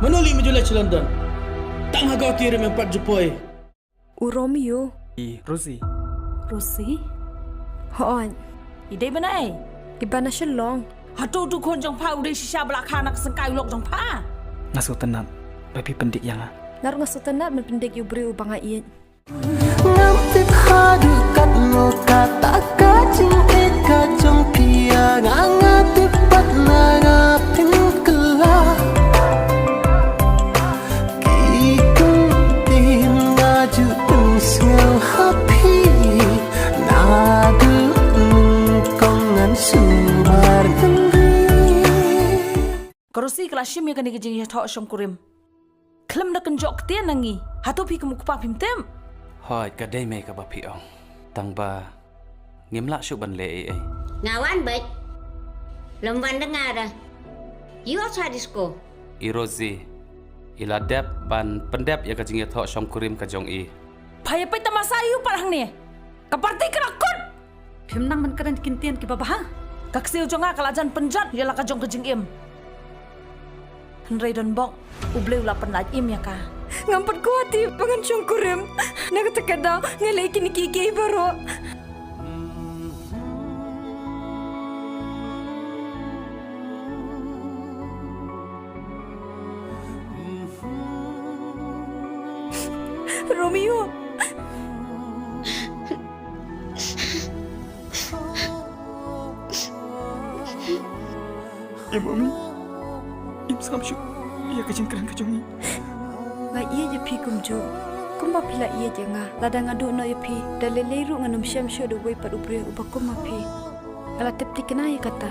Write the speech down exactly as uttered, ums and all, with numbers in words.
Mano lei me ju leit sha London? Tang ha ka tiar me pat ju poi. U Romeo. I Rosie. Rosie? Hooid. I dei ban ai? I ba na Shillong. Hato tu khun jong pha u dei shisha ba la kha na ka sengkai u lok jong pha? Nga sngewtynnat ba phi pyndik ïa nga. Nga ruh nga sngewtynnat ban pyndik ïa u briew uba nga ïeit. Ngam tip haduh katno kata ka jingïeit ka jong phi ïa nga, nga tip pat na nga pynkylla. Ki kyntien nga ju pynsngew ha phi naduh nyngkong ngan sumar tynrai. Ka Rosie ka la shim ïa kane ka jingïathoh shongkurim. Khlem da kynjoh ktien na ngi. Hato phi kum u kpa phim tip? Hooid, ka dei me kaba phi ong. Tang ba ngim lah shuh ban leh ei ei. Nga wan beit. Lem wan da nga da. Ïoh sa disco. I Rosie, i la dep ban pyndep ïa ka jingïathoh shongkurim ka jong i. Pha ïa peit tamasa ïa u pat hangne. Ka party ka la kut. Phim nang ban kren ki ktien kiba bha. Ka ksiew jong nga ka la jan pynjot ïa la ka jong ka jingim. Hynrei don bok, U Blei u la pynlait im ïa ka. Ngam pat kwah te ba ngan shongkurim. Na kata ka daw nga leh kine kiei kiei baroh. Romeo. Em Umi, im sngap shuh ïa ka jingkren ka jong ngi. Nga ïeit ïa phi kumjuh kumba phi la ïeit ïa nga. Lada nga duh noh ïa phi, da lei lei ruh ngan ym shem shuh da uwei pat u briew uba kum ma phi. Nga la tip thikna ïa kata.